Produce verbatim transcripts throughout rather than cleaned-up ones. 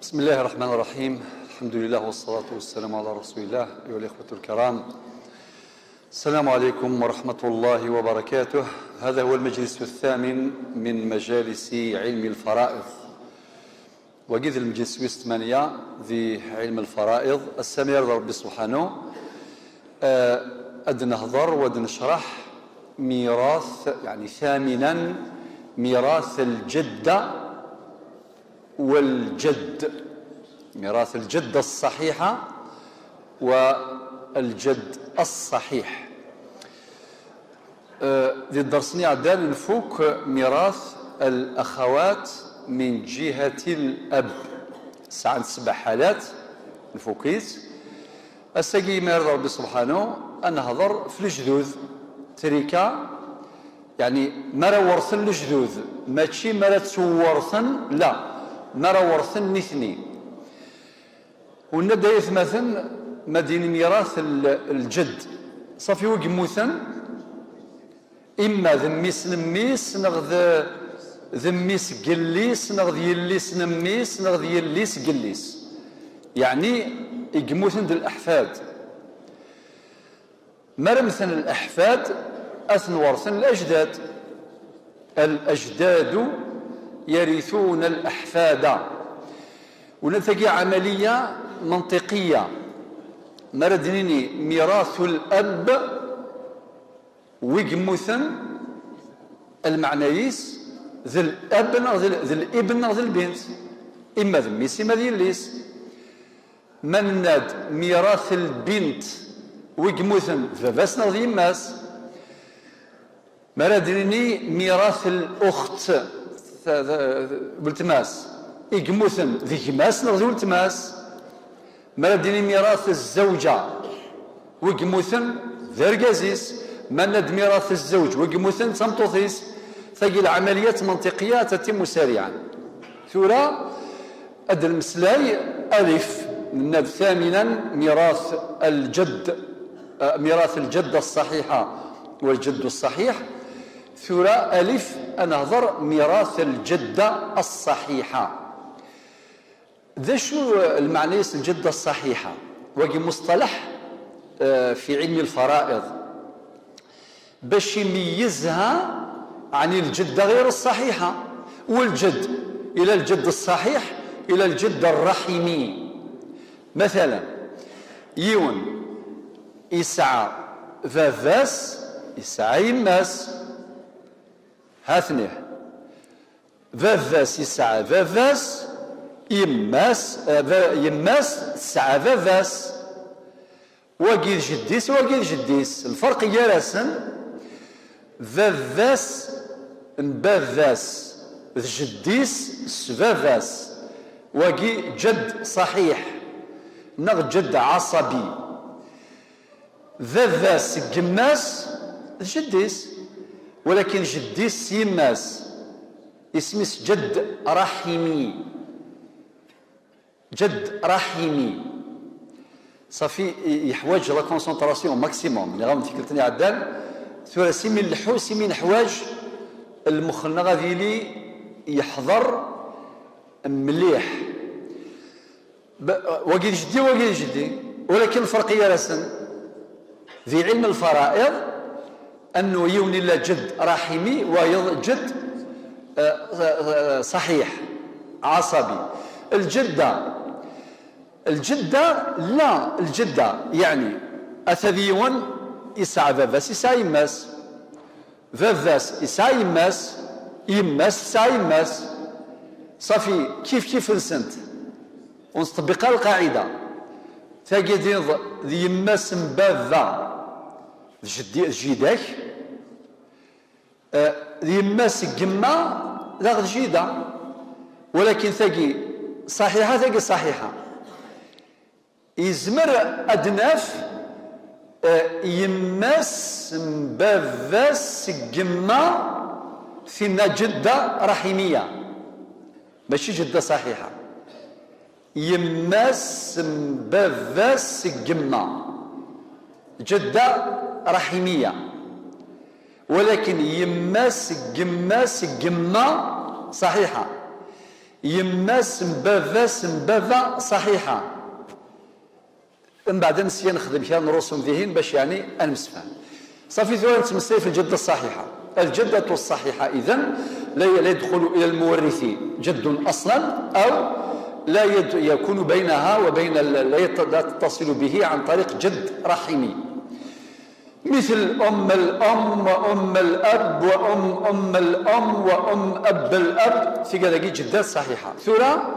بسم الله الرحمن الرحيم. الحمد لله والصلاة والسلام على رسول الله. أيها الإخوة الكرام، السلام عليكم ورحمة الله وبركاته. هذا هو المجلس الثامن من مجالس علم الفرائض. وقيد المجلس ويس ثمانية ذي علم الفرائض. السمير ربي سبحانه. آه، أد نهضر ود نشرح ميراث، يعني ثامنا، ميراث الجدة والجد، ميراث الجدة الصحيحة والجد الصحيح. آه، ذي الدرس نعدل نفوك ميراث الأخوات من جهة الأب. سعد سبع حالات نفوكيس. الساقي مير ربي سبحانه أن هضر في الجدود تريكا، يعني ما رورثن الجدود، ماشي ما رتورثن، لا، ما رورثن نثني. ونبدا يثمثن مدين ميراث ال- الجد. صافي وقموثن، إما ذميس نميس نغذ ذميس قليس نغذ يليس نميس نغذ يليس قليس، يعني يقموثن د الأحفاد. مرمثن الأحفاد أثنورثن الأجداد. الأجداد يرثون الأحفاد. ونتجي عملية منطقية. مردنيني ميراث الأب ويقموثن المعنيس ذي الأب نغ ذي ال- ذي الابن نغ ذي البنت، إما ذميس إما ذي الليس. ما نناد ميراث البنت ويقموثن ذ باباس نغ ذي يماس. ما راه ديني ميراث الأخت ث- ث- ولتماس يقموثن ذي يماس نغ ذي ولتماس. ما راه ديني ميراث الزوجة ويقموثن ذي رقازيس. ما نناد ميراث الزوج ويقموثن تمطوثيس. ثقي العمليات منطقية تتم سريعا. ثورة أد المسلاي ألف، نناد ثامنا ميراث الجد، آه، ميراث الجدة الصحيحة والجد الصحيح. ثورة ألف أنهضر ميراث الجدة الصحيحة. ذا شو المعنى الجدة الصحيحة؟ وقي مصطلح، آه، في علم الفرائض. باش يميزها عن الجدة غير الصحيحة. والجد إلى الجد الصحيح إلى الجد الرحمي. مثلا يون يسعى فافاس يسعى يماس. هاثنيه فافاس يسعى فافاس يماس، آه، ف- يماس تسعى فافاس. واقي جديس واقي جديس الفرق يراسن. فافاس بافاس جديس سفافاس. واقي جد صحيح نغ جد عصبي. فافاس قماس جديس، ولكن جديس يماس. اسميس جد رحيمي. جد رحيمي. صافي يحواج la concentration maximum اللي غادي نتكلم عدال. ثورة سيمي اللحو سيمي نحواج المخنا غادي لي يحضر مليح. ب- واقيل جدي واقيل جدي، ولكن الفرق يا رسن في علم الفرائض أنه يوني لا جد رحمي ويض جد، آه، آه، صحيح عصبي. الجدة الجدة لا الجدة يعني أثذيون يسعى باباس يسعى يماس. باباس يسعى يماس، يماس تسعى يماس. صافي كيف كيف نسنت ونطبق القاعدة. تاقيدي يماس بابا جدي جيدك. آه، يماس قمة ذاك جيدة، ولكن ثقي صحيحة ثقي صحيحة. يزمر أدناف، آه، يماس باباس قمة ثنا جدة رحمية، ماشي جدة صحيحة. يماس باباس قمة جدة رحمية، ولكن يماس قماس قمة صحيحة. Yemma-s n baba-s n baba ṣaḥiḥa. Mbeɛd ad nesya nexdem kra n rrusum dihin bac yeɛni ad nemsefham. Ṣafi, tura nettmeslay fi lǧedda ṣṣaḥiḥa. الجدة الصحيحة إذن لا لا يدخل إلى المورث جد أصلا، أو لا يد- يكون بينها وبين ال- لا يت- لا تتصل به عن طريق جد رحمي. مثل أم الأم وأم الأب وأم أم الأم وأم أب الأب، في كذا جدات صحيحة. ثورة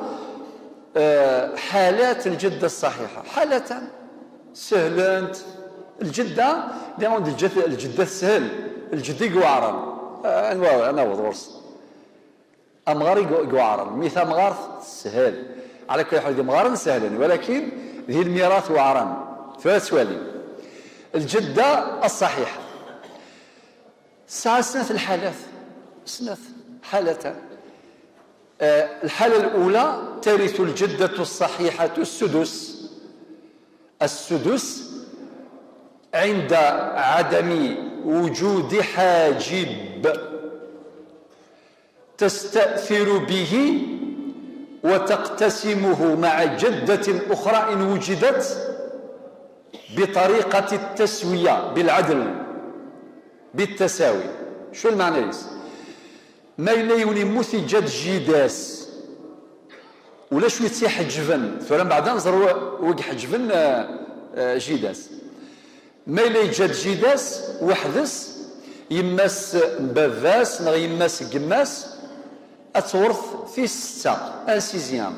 آه، حالات الجدة الصحيحة. حالتان سهلنت. الجدة، دائما الجدة، الجدة تسهل، الجدة يقوعرن. آه، أنا أنا وضورس. أمغار يقو- يقوعرن، ميثا أمغار تسهل. على كل حال، دي أمغار سهلين، ولكن ذي الميراث وعرن. ثلاث سوالين. الجدة الصحيحة. ساعة سنة الحالات، سنة حالتان. آه، الحالة الأولى: ترث الجدة الصحيحة السدس. السدس عند عدم وجود حاجب، تستأثر به وتقتسمه مع جدة أخرى إن وجدت بطريقة التسوية بالعدل، بالتساوي. شو المعنى يس؟ Ma yella yiwen yemmut, yeǧǧa-d jida-s, ulac wi tt-iḥeǧben. Tura mbeɛd ad nẓer wa- wi iḥeǧben, eh, eh, jida-s. Ma yella yeǧǧa-d jida-s weḥd-s, yemma-s n baba-s neɣ yemma-s n yemma-s, ad tewret tis setta, un sixième.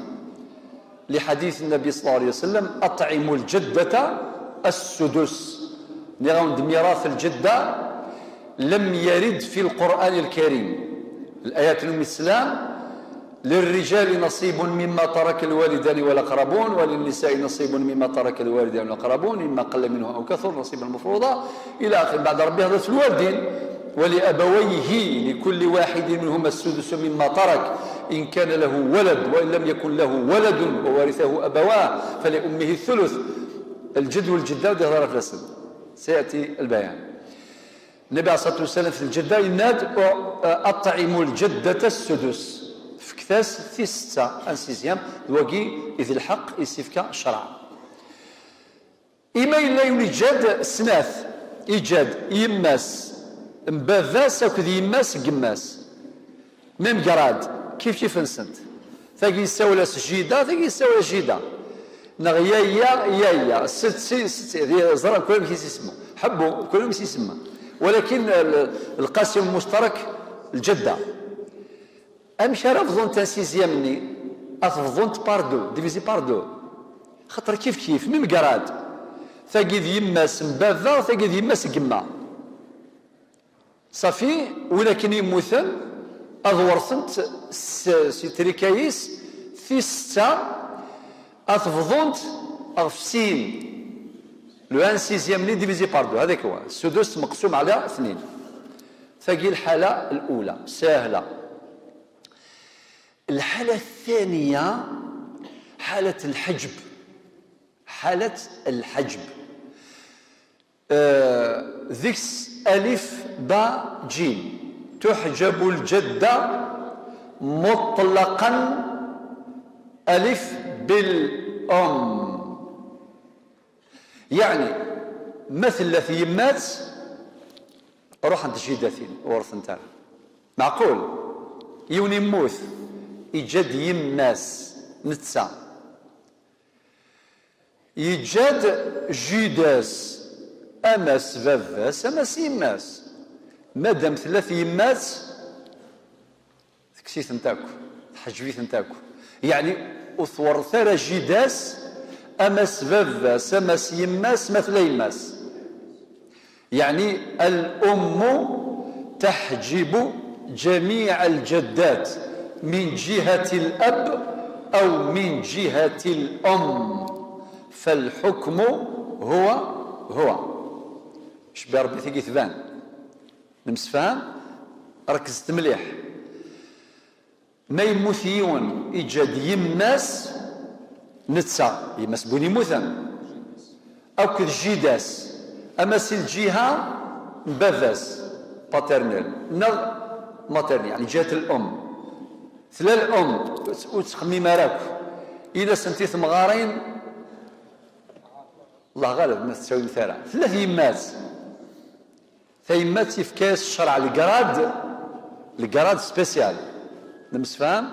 لحديث النبي صلى الله عليه وسلم: أطعموا الجدة السدس. Nniɣ-awen-d, mirat lǧedda لم يرد في القرآن الكريم. الآيات الإسلام: للرجال نصيب مما ترك الوالدان والأقربون، وللنساء نصيب مما ترك الوالدان والأقربون، مما قل منه أو كثر، نصيبا مفروضا، إلى آخره. بعد ربي هذا في الوالدين: ولأبويه لكل واحد منهما السدس مما ترك إن كان له ولد، وإن لم يكن له ولد وورثه أبواه فلأمه الثلث. الجد والجدة ودي هضرة في الأسد. سيأتي البيان. النبي عليه الصلاة والسلام في الجدة يناد: أطعموا الجدة السدس. فكتاس في ستة، un sixième, d wagi i d lḥeqq i s-ifka ccṛeɛ. Ima yella yiwen iǧǧa-d snat, iǧǧa-d yemma-s n baba-s akked yemma-s n yemma-s. Même grade, kif kif-nsent. Tagi yessawel-as jida, tagi yessawel-as jida. Neɣ yaya, yaya, setti, setti, di- ẓran kul amek i s-isemma. Ḥebbu, kul amek i s-isemma. Walakin l- lqasim muctarak, lǧedda. Amek ara bḍunt un sixième-nni? Ad t-bḍunt par deux, divisé par deux. Xaṭer kif kif, même grade. Tagi d yemma-s n baba, tagi d yemma-s n yemma. Ṣafi, win akken yemmuten, ad wertent s- si trika-is, tis setta ad t-bḍunt ɣef sin. Le un sixième-nni divisé par deux, هذاك هو. السدس مقسوم على اثنين. Tagi lḥala الأولى, sahla. الحالة الثانية حالة الحجب. حالة الحجب. آه، deg-s alif, ba, jim. تحجب الجدة مطلقا ألف بالأم. يعني, ma tella tyemmat, ruḥent jida-tin, ur rtent ara. Meɛqul? Yiwen yemmut, yeǧǧa-d yemma-s, netta. Yeǧǧa-d jida-s, ama s baba-s, ama s yemma-s. Madam tella tyemmat, tekkes-itent akk, teḥǧeb-itent akk. Yeɛni, ur twerret ara jida-s, ama s baba-s, ama s yemma-s, ma tella yemma-s. يعني الأم تحجب جميع الجدات من جهة الأب أو من جهة الأم، فالحكم هو هو. Cbi Ṛebbi, tigi tban. Nemsefham? Rekzet mliḥ. Ma yemmut yiwen, iǧǧa-d yemma-s, netta, yemma-s n win yemmuten, akked jida-s, ama si lǧiha n baba-s, paternel, neɣ maternel, يعني جهة الأم. Tella l'um, ur ttxemmim ara akk. Ini-asent i temɣarin, Allah ɣaleb ma tettawimt ara. Tella tyemmat. Tayemmat yefka-yas ccreɛ legrad, legrad spécial. Nemsefham?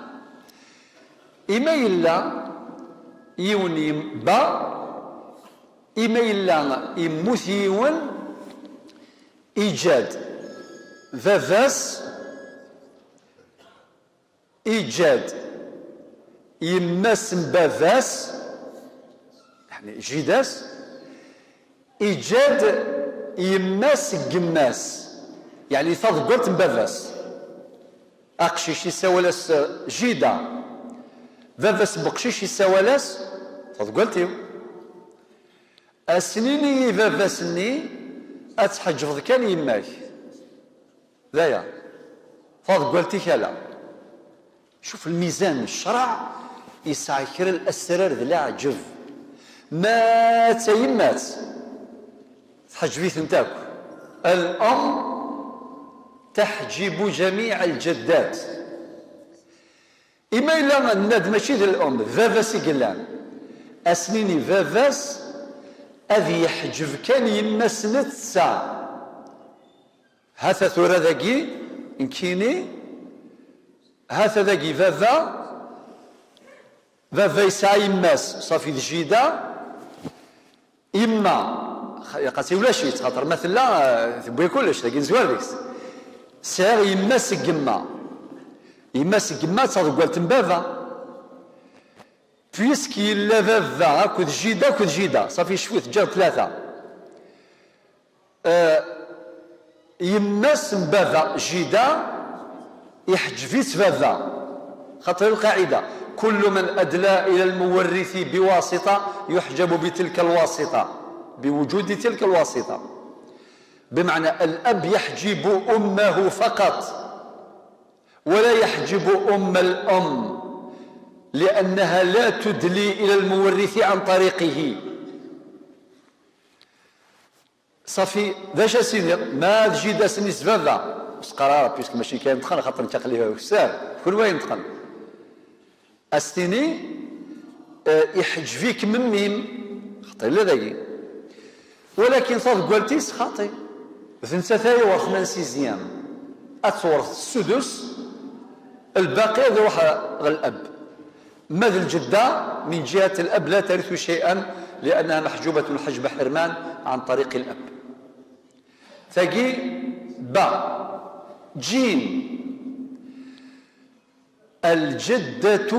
Ima yella yiwen yemba, ima yella yemmut yiwen, iǧǧa-d baba-s, iǧǧa-d yemma-s n baba-s, yeɛni jida-s, iǧǧa-d yemma-s n yemma-s, yeɛni taḍeggalt n baba-s. Aqcic yessawal-as, eh, jida. Baba-s n weqcic yessawal-as taḍeggalt-iw. Ad s-nini i baba-s-nni ad tḥeǧbeḍ kan yemma-k. D aya. Taḍeggalt-ik ala. Cuf lmizan, ccreɛ yesɛa kra n lesrar d leɛǧeb. Ma d tayemmat, tḥeǧb-itent akk. Al-um teḥǧibu jamiɛ al-ǧaddat. Ima yella nenna-d mačči d al-um, d baba-s i yellan. Ad s-nini baba-s ad yeḥǧeb kan yemma-s netta. Hata tura dagi, nekkini, hata dagi baba, baba yesɛa yemma-s, ṣafi d jida, yemma, xa-, xaṭi ulac-itt, xaṭer ma tella, eh, tewwi kullec, dagi nezwar deg-s. Sɛiɣ yemma-s n yemma. Yemma-s n yemma d taḍeggalt n baba. Puisque yella baba akked jida akked jida, ṣafi cfut, ǧǧiɣ tlata. Eh, yemma-s n baba, jida, iḥǧeb-itt baba. Xaṭer lqaɛida, كل من أدلى إلى المورث بواسطة يحجب بتلك الواسطة، بوجود تلك الواسطة. بمعنى الأب يحجب أمه فقط، ولا يحجب أم الأم، لأنها لا تدلي إلى المورث عن طريقه. صافي، d acu as-iniɣ? Ma d jida-s-nni s baba, ur s-qqar ara, puisque mačči kan ṭṭqen, xaṭer nekk aql-i ukessar, kunwi ay neṭqen. As-tini, eh, iḥǧeb-ik memmi-m, xaṭi yella dagi. Walakin taḍeggalt-is xaṭi. D nettat ay iwerten un sixième. Ad tewret sudus, lbaqi ad iruḥ ɣer lab. Ma d lǧedda, من جهة الأب لا ترث شيئا لأنها محجوبة حجب حرمان عن طريق الأب. Tagi, ba. Jim. الجدة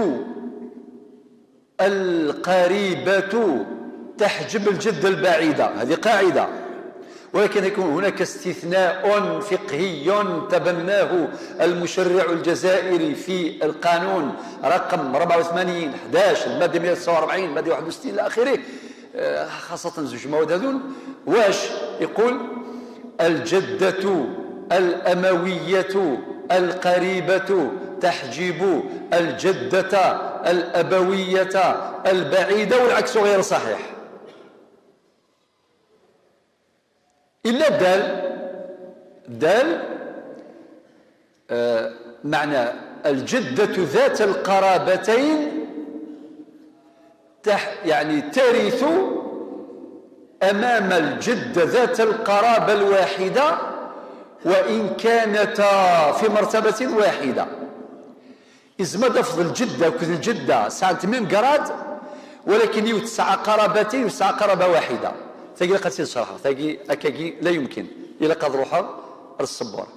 القريبة تحجب الجدة البعيدة، هذه قاعدة، ولكن يكون هناك استثناء فقهي تبناه المشرع الجزائري في القانون رقم أربعة وثمانين أحداش، المادة مية وتسعة وأربعين، المادة واحد وستين إلى آخره، آه، خاصة زوج مواد هذون. واش يقول؟ الجدة الأموية القريبة تحجب الجدة الأبوية البعيدة، والعكس غير صحيح. إلا دال، دال، آه، معنى الجدة ذات القرابتين تح-، يعني ترث أمام الجدة ذات القرابة الواحدة وإن كانتا في مرتبة واحدة. Izmer ad afeḍ lǧedda akked lǧedda sɛant même grade, ولكن yiwet tesɛa قرابتين وتسعى قرابة واحدة. Tagi ilaq ad tt-id-cerḥeɣ, tagi akkagi la yumkin. Ilaq ad ruḥeɣ ar ssebur.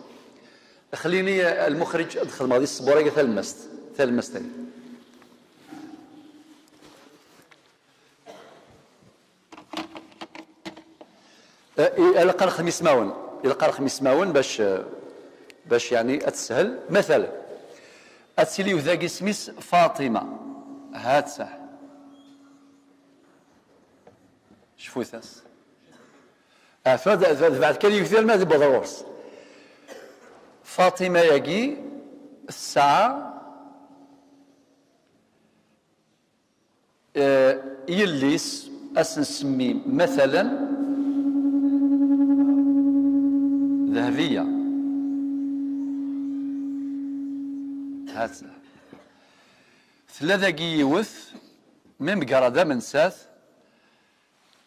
Xlini, a lmuxriǧ, ad xedmeɣ di ssebur-agi talemmast, talemmast-agi. Eh, i-, ilaq ad nexdem ismawen. Ilaq ad nexdem ismawen bac, eh, bac, yeɛni, ad teshel. Matala, ad tili dagi isem-is Faṭima. Ha-tt-a. Cfut-as. Ah, tura d, d, tebɛed kan yiwet yerna tewweḍ ɣur-s. Faṭima-agi tesɛa, eh, yelli-s, ad s-nsemmi, matala, Dehbiya. Ha-tt-a. Tella dagi yiwet, mi meggara d amensat,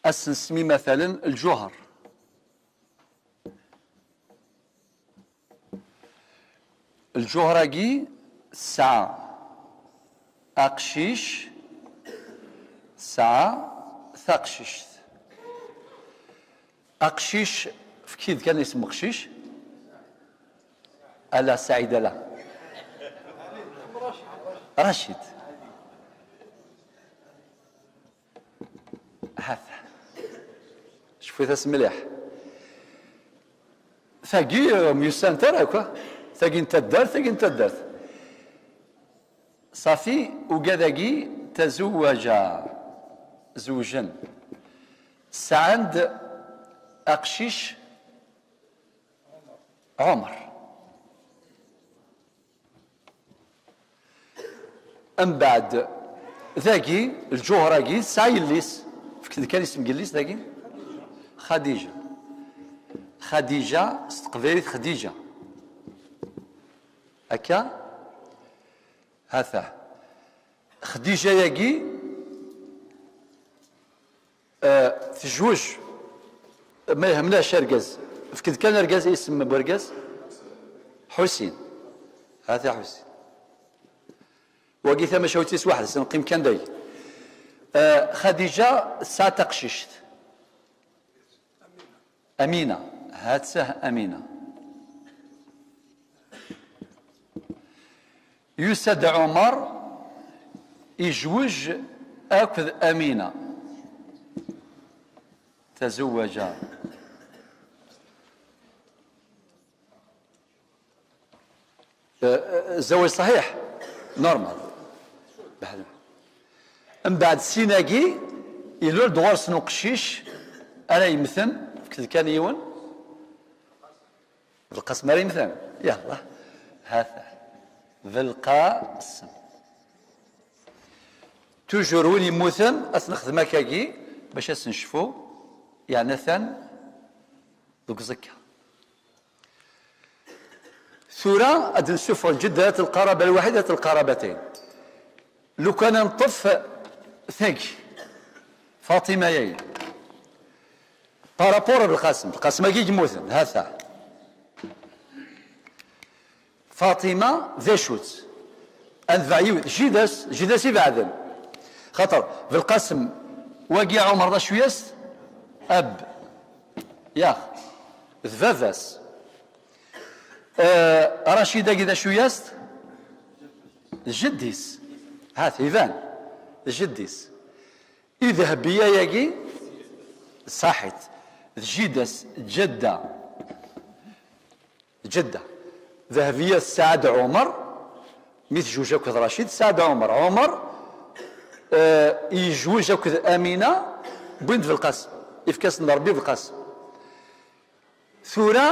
ad s-nsemmi matalen lǧuher. Lǧuher-agi tesɛa aqcic, tesɛa taqcict. Aqcic, efk-iyi-d kan isem uqcic. Ala, Saɛid, ala. Racid. Hata. Cfut-as mliḥ. Tagi, eh, myussanent ara akk, ah. Tagi n taddart, tagi n taddart. Ṣafi, ugad-agi tazewwaǧa, zewjen. Sɛan-d aqcic Ɛumer. Mbeɛd, dagi, lǧuher-agi, tesɛa yelli-s. Fket-d kan isem n yelli-s dagi. Xadija. Xadija, s teqbaylit Xdija. Akka? Hata. Xdija-agi, eh, tejwej. Ma yehmel-as argaz. Fket-d kan argaz, isem n urgaz. Ḥusin. Hata Ḥusin. Wagi tamacahut-is weḥd-s, neqqim kan dagi. Eh, Xadija tesɛa taqcict. Amina. Hata Amina. Yusa-d Ɛumer, ijwej akked Amina. Tazewwaǧa. Eh, eh, zzawaj ṣaḥiḥ, normal. Beḥd-, mbeɛd sin-agi, ilul-d ɣur-sen uqcic ara yemmten, fket-d kan yiwen. Belqasem ara yemmten? Yalla. Hata. Belqasem. Toujours win yemmuten, ad t-nexdem akkagi, bac ad s-necfu, yeɛni atan deg uẓekka. Tura ad d-nessufeɣ ǧeddat lqaraba lwaḥid, ad lqarabatayn. Lukan ad neṭṭef tagi, Faṭima-yayi. Par rapport Belqasem, Belqasem-agi yemmuten, hata. Faṭima, d acu-tt? Ad nbeɛ yiwet, jida-s, jida-s ibeɛden. Xaṭer, Belqasem, wagi Ɛumer d acu-yas? Ab. Yax. D baba-s. Eh, Racid-agi d acu-yas? D jeddi-s. Hat, iban. D jeddi-s. I Dehbiya-yagi, ṣaḥit. D jida-s, Ǧedda. Ǧedda. Dehbiya tesɛa-d Ɛumer, mi tejwej akked Racid, tesɛa-d Ɛumer. Ɛumer, eh, yejwej akked Amina, wwin-d Belqasem. Ifka-asen-d Rebbi Belqasem. Tura,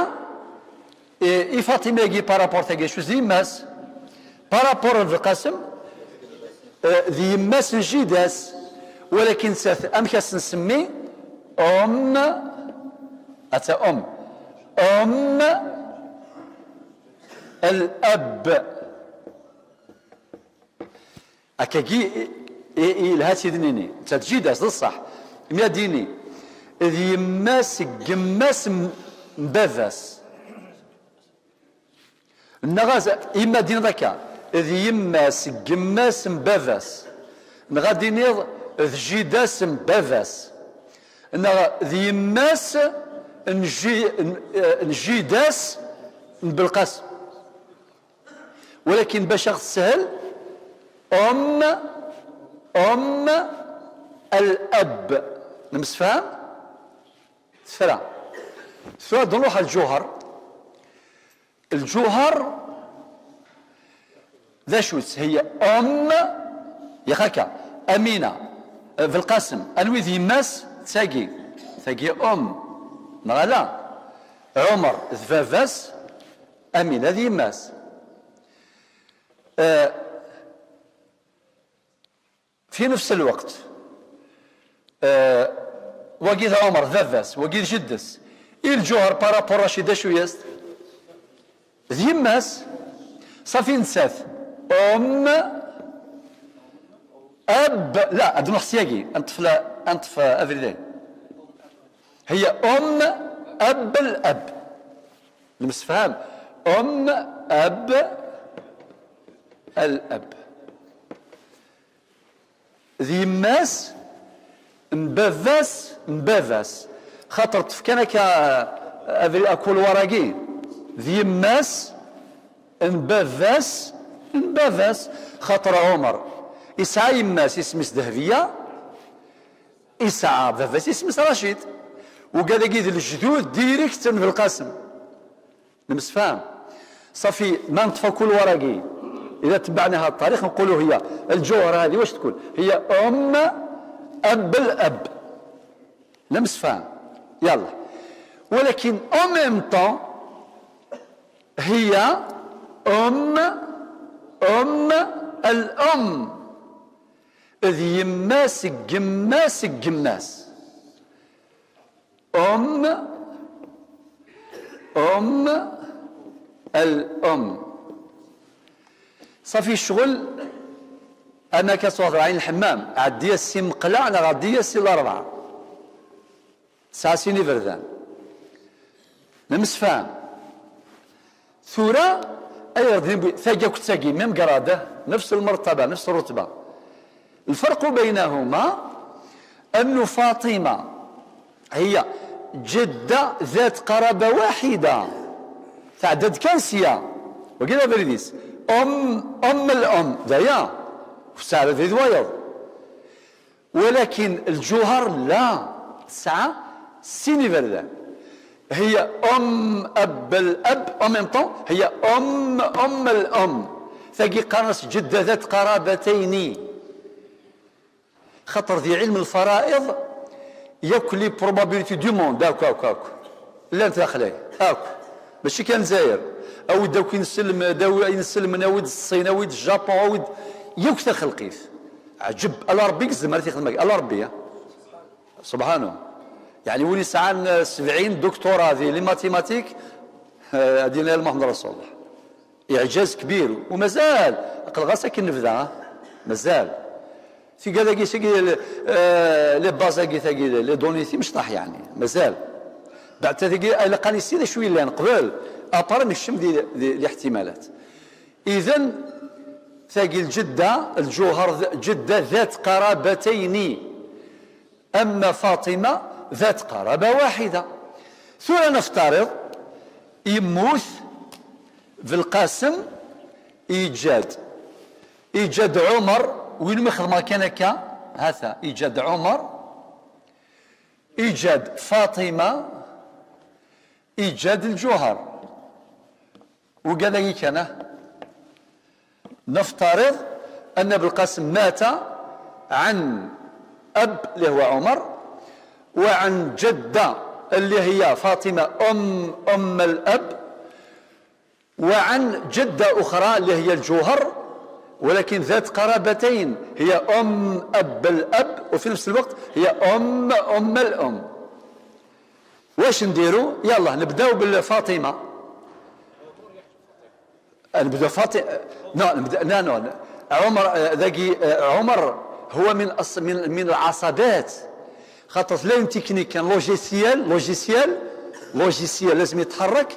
eh, i Faṭima-agi, par rapport-agi, acu d yemma-s? Par rapport n Belqasem, eh, d yemma-s n jida-s, walakin nettat, amek as-nsemmi? Um, atta um. Um al-ab. Akkagi i, i, i yelha ad t-id-nini. Netta d jida-s, d ṣṣeḥ. Mi ad d-yini, d yemma-s n yemma-s n, n baba-s. Neɣ ad, yemma ad d-tiniḍ akka, d yemma-s n yemma-s n baba-s. Neɣ ad d-tiniḍ, d jida-s n baba-s. Neɣ d yemma-s n ji-, n, n jida-s n Belqasem. Walakin bac ad ɣ-teshel, um, um, al-ab. Nemsefham? Tefra. Tura ad nruḥ ɣer lǧuher. Lǧuher, d acu-tt? Hiya um, yax akka, Amina, eh, Belqasem, anwi d yemma-s? Tagi. Tagi um, neɣ ala? Ɛumer d baba-s, Amina d yemma-s. Eh, fi nefs lweqt, eh, wagi d Ɛumer, d baba-s, wagi d jeddi-s. I lǧuher par rapport Racid, d acu-yas? D yemma-s. Ṣafi, nettat um, Ab, la, ad nruḥ syagi. Ad neṭṭef la, ad neṭṭef, eh, abrid-ayi. هي أم أب الأب. Nemsefham? أم أب الأب. D yemma-s n baba-s n baba-s. Xaṭer ṭṭef kan akka, eh, abrid akulwar-agi. D yemma-s n baba-s n baba-s. Xaṭer Ɛumer isɛa yemma-s isem-is Dehbiya, isɛa baba-s isem-is Racid. Ugad-agi d lejdud direct n Belqasem. Nemsefham? صافي، ما نطفى كل ورقي. إذا تبعنا هذا الطريق نقولوا هي الجوهرة هذه واش تكون؟ هي أم أب الأب. Nemsefham? يلا. ولكن en même temps هي أم، أم الأم. D yemma-s n yemma-s n yemma-s. أم، أم الأم. صافي الشغل. أنا كتوضع عين الحمام، عدي السي مقلع، أنا غادي السي الأربعة. تسعة سنين بردان. Nemsefham. Tura, ay ɣer din, tagi akked tagi, même grade, نفس المرتبة، نفس الرتبة. الفرق بينهما أن فاطمة هي جدة ذات قرابة واحدة. تعدد كان سيا. وكذا بريديس. أم، أم الأم. دايا. وسعر ذي ذوايض. ولكن الجوهر لا. تسعة سيني بردان. هي أم أب الأب، en même temps، هي أم أم الأم. ثقي قرنس جدة ذات قرابتين. خاطر ذي علم الفرائض ياك les probabilités du monde، هاك، هاك، هاك. لا، انت داخل، هاك. ماشي كان زاير. أو داك ينسلم، داو ينسلم، أو د الصين، أو د الجابون، أو د-، ياك تخلقيت. عجب، على ربي قزم، على تخدمك، على ربي، ها. سبحانه. يعني وين يسعان سبعين دكتوراه ذي لي ماتيماتيك، آه، هذه لا إله إلا محمد رسول الله. إعجاز كبير، ومازال. أقل غاس كي نبدا، ها؟ مازال. في كذا كي سيكي، آه، لي باز كي ثاكي، لي دوني ثي مش طاح يعني، مازال. بعد ثاكي، إلا قاني سيدي شوي لان قبل، أبار نكشم دي، دي، دي احتمالات. إذن ثاكي الجدة، الجوهر ذ-، جدة ذات قرابتين. أما فاطمة ذات قرابة واحدة. ثورة نفترض يموت بالقاسم إيجاد، إيجاد عمر، وين ما خدمة كان هكا، هذا إيجاد عمر، إيجاد فاطمة، إيجاد الجوهر. وقال لي كان نفترض أن أبو القاسم مات عن أب اللي هو عمر، وعن جدة اللي هي فاطمة أم، أم الأب، وعن جدة أخرى اللي هي الجوهر، ولكن ذات قرابتين، هي أم أب الأب، وفي نفس الوقت هي أم أم الأم. واش نديرو؟ يلا نبداو بالفاطمة. نبدا فاطمة. نو، نبدا، لا، نو. عمر، آه، ذاكي، آه، عمر هو من أص-، من، من العصبات. خاطر لا، تكنيك كان لوجيسيال، لوجيسيال، لوجيسيال لازم يتحرك.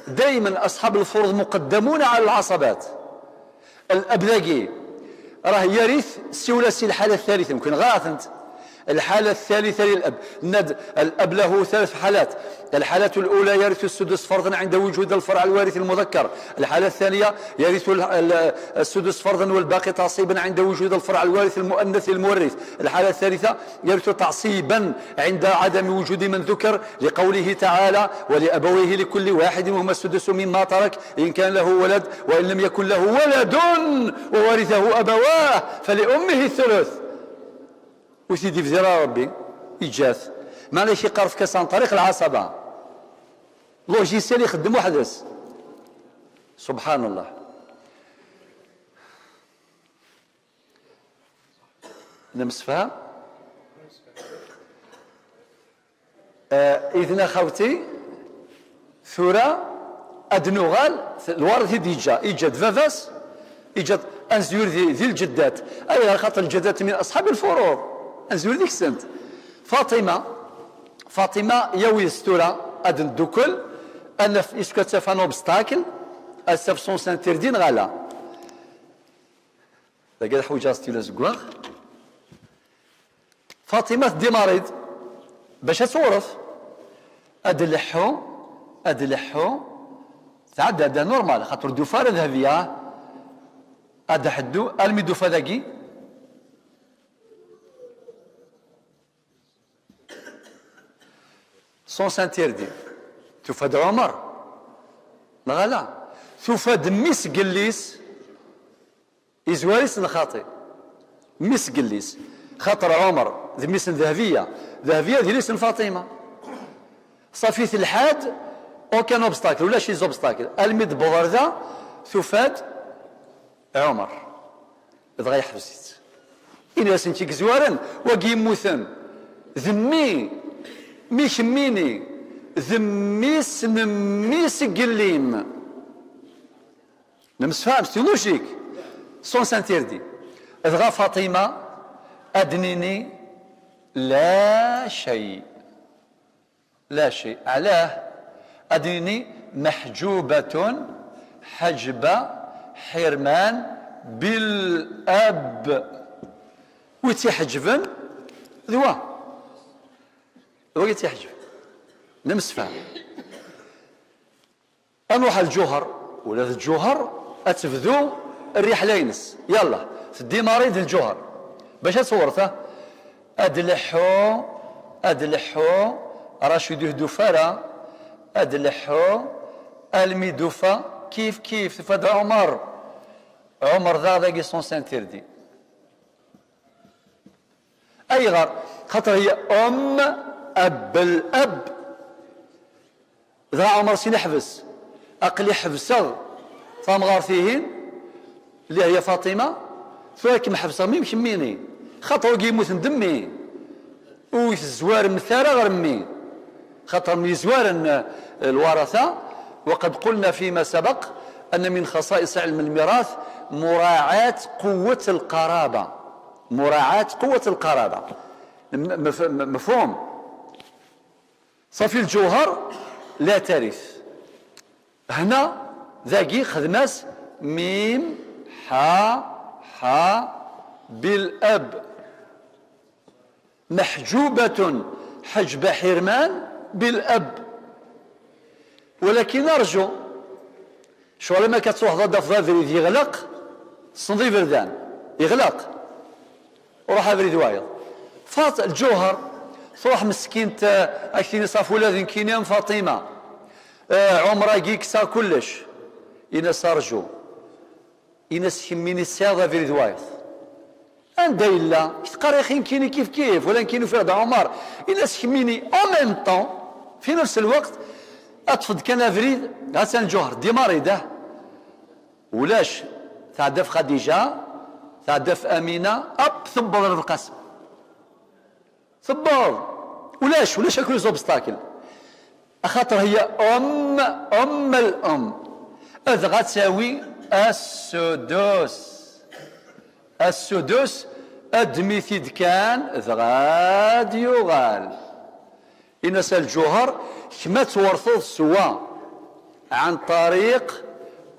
دايمًا أصحاب الفروض مقدمون على العصبات. الأب ذاكي راه يرث سي ولا سي الحالة الثالثة، يمكن غاثنت. الحالة الثالثة للأب. ند-، الأب له ثلاث حالات. الحالة الأولى يرث السدس فرضا عند وجود الفرع الوارث المذكر. الحالة الثانية يرث ال-، ال-، السدس فرضا والباقي تعصيبا عند وجود الفرع الوارث المؤنث المورث. الحالة الثالثة يرث تعصيبا عند عدم وجود من ذكر، لقوله تعالى: "ولأبويه لكل واحد منهما السدس مما ترك إن كان له ولد، وإن لم يكن له ولد وورثه أبواه فلأمه الثلث". وسيدي في زرار ربي يجات. ما عليك يقرف كاس عن طريق العصبة. لوجيسيال يخدم وحدس. سبحان الله. نمسفها. آه، إذن أخوتي، ثورة أدنوغال، الوارث يجا، يجا باباس، يجا Ad nezwir di, di lǧeddat. Ayɣer? Xaṭer lǧeddat min asḥab lfuruḍ. Ad nezwir deg-sent. Faṭima, Faṭima, yawi-s tura ad neddukel, ad naf isku ad taf un obstacle, ad taf sens interdit neɣ ala. Dagi ad ḥwiǧeɣ stylo azeggaɣ. Faṭima tdimar-id bac ad tewret. Ad leḥḥu, ad leḥḥu. Tɛedda, da normal, xaṭer ur d-tufi ara Dahbiya. Ad ḥeddu, almi d-tufa dagi. Sens interdit. Tufa-d Ɛumer. Neɣ ala? Tufa-d mmi-s n yelli-s. Izwar-itt lxaṭi. Mmi-s n yelli-s. Xaṭer Ɛumer d mmi-s n Dahbiya. Dahbiya d yelli-s n Faṭima. Ṣafi telḥa-d, aucun obstacle, ulac les obstacles. Almi d-tewweḍ ar da, tufa-d Ɛumer. Dɣa yeḥbes-itt. Ini-as nekk i yezwaren, wagi yemmuten. D mmi, mmi kemmini, d mmi-s n mmi-s n yelli-m. Nemsefham, c'est logique. Sens interdit. Dɣa Faṭima ad d-nini la cay. La cay. Ɛlah? Ad d-nini meḥǧubatun ḥeǧba ḥirman bil ab. Wi tt-iḥeǧben d wa. D wa i tt-iḥeǧben. Nemsefham. Ad nruḥ ar Lǧuher, ula d Lǧuher ad tebdu rriḥla-ines. Yalla, tdimar-id Lǧuher. Bac ad tewret, ah? Ad leḥḥu, ad leḥḥu, Racid ur d-tufi ara, ad leḥḥu, almi d-tufa, kif kif, tufa-d Ɛumer. Ɛumer daɣ dagi sens interdit. Ayɣer? Xaṭer هي أم أب الأب. Dɣa Ɛumer sin iḥbes. Aql-i ḥebseɣ tamɣart-ihin, اللي هي Faṭima, tura kem-ḥebseɣ mmi-m kemmini. Xaṭer wagi yemmuten d mmi. Ur tezwaremt ara ɣer mmi. Xaṭer myezwaren, eh, lwaratha. وقد قلنا فيما سبق أن من خصائص علم الميراث مراعاة قوة القرابة. مراعاة قوة القرابة. م-، مف-، م-، مفهوم؟ صافي الجوهر لا ترث. هنا ذاقي خدماس ميم حا حا بالأب. محجوبة حجب حرمان بالأب. ولكن أرجو، شو لما كتروح ضد أفضل أبريد يغلق، صندي بردان يغلق، وراح أبريد وايض. فات الجوهر، تروح مسكينة، آه، أكتيني صاف ولاد كينيام فاطمة. آه، عمرها كيكسا كلش. إناس أرجو. Ini-as kemmini tesɛiḍ abrid wayeḍ. Anda yella? Teqqar-ak nekkini kif kif, wala nekkini ufiɣ-d Ɛumar. Ini-as kemmini en même temps, fi nefs lweqt, ad tfeḍ kan abrid, ha-tt-an Ǧuher, démarrer-d, ah. Ulac, tɛedda ɣef Xadija, tɛedda ɣef Amina, hop, tewweḍ ɣer Belqasem. Tewweḍ. Ulac, ulac akk les obstacles. Axaṭer هي أم، أم الأم. Dɣa ad tawi السدس. السدس, ddem-it-id kan, dɣa ad yuɣal. Ini-as a Lǧuher, kemm ad twerteḍ s wa. عن طريق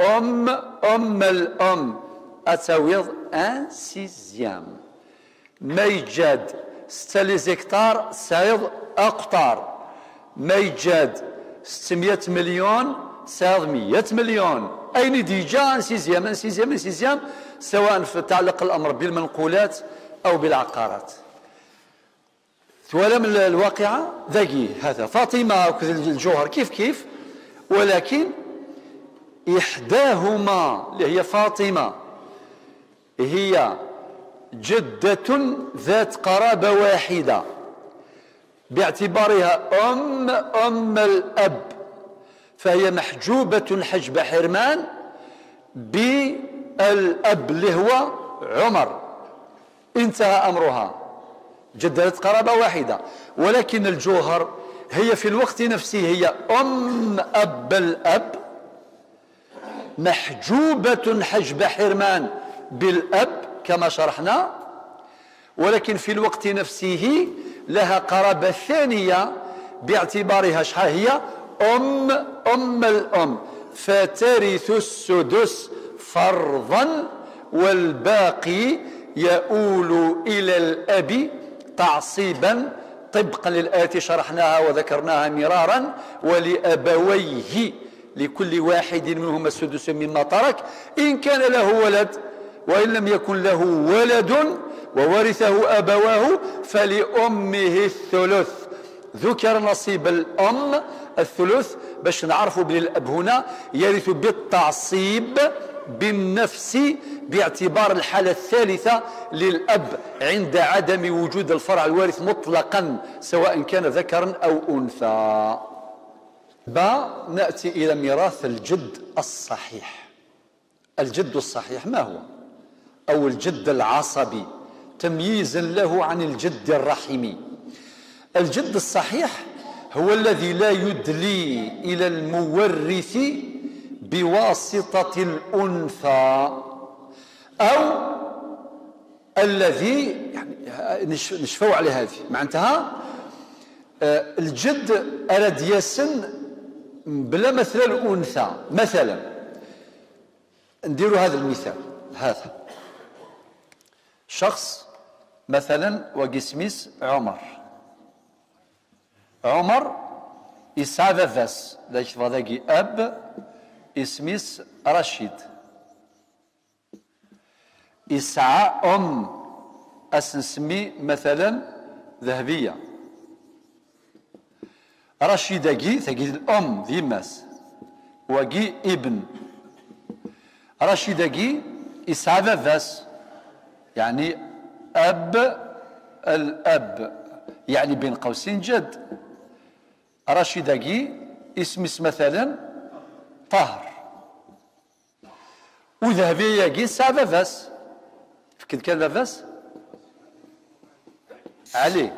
أم، أم الأم. Ad tawiḍ un sixième. Ma yeǧǧa-d setta les hectares, tesɛiḍ aqṭar. Ma yeǧǧa-d settemya مليون, tesɛiḍ مية مليون. Ayen i d-yeǧǧa, un sixième, un sixième, un sixième, سواء في تعلق الأمر بالمنقولات أو بالعقارات. Twalam l-, lwaqiɛa? Dagi, hata, Faṭima akked Lǧuher kif kif, ولكن إحداهما اللي هي فاطمة هي جدة ذات قرابة واحدة باعتبارها أم، أم الأب، فهي محجوبة حجب حرمان بالأب اللي هو عمر. انتهى أمرها. جدة ذات قرابة واحدة، ولكن الجوهر هي في الوقت نفسه هي أم أب الأب، محجوبة حجب حرمان بالأب كما شرحنا، ولكن في الوقت نفسه لها قرابة ثانية باعتبارها شحال هي؟ أم، أم الأم، فترث السدس فرضا، والباقي يؤول إلى الأب تعصيبا، طبقا للآية شرحناها وذكرناها مرارا: "ولأبويه لكل واحد منهما السدس مما ترك إن كان له ولد، وإن لم يكن له ولد وورثه أبواه فلأمه الثلث". ذكر نصيب الأم الثلث باش نعرفوا بلي الأب هنا يرث بالتعصيب بالنفس، باعتبار الحالة الثالثة للأب عند عدم وجود الفرع الوارث مطلقا، سواء كان ذكرا أو أنثى. با، نأتي إلى ميراث الجد الصحيح. الجد الصحيح ما هو؟ أو الجد العصبي، تمييزا له عن الجد الرحمي. الجد الصحيح هو الذي لا يدلي إلى المورث بواسطة الأنثى، أو الذي، يعني، نش-، نشفوا على هذه، معناتها، آه، الجد أراد ياسن بلا مثل الأنثى. مثلا، نديروا هذا المثال، هذا شخص مثلا وقسميس عمر. عمر يسعى باباس، ذاك فضاقي أب، اسميس رشيد. يسعى أم، أسنسمي مثلا ذهبية. رشيداكي، تاكي الأم، ديماس. واكي ابن. رشيداكي يسعى باباس، يعني أب الأب، يعني بين قوسين جد. رشيداكي اسميس مثلا طاهر. وذهبياكي يسعى باباس. فكد كان باباس؟ علي.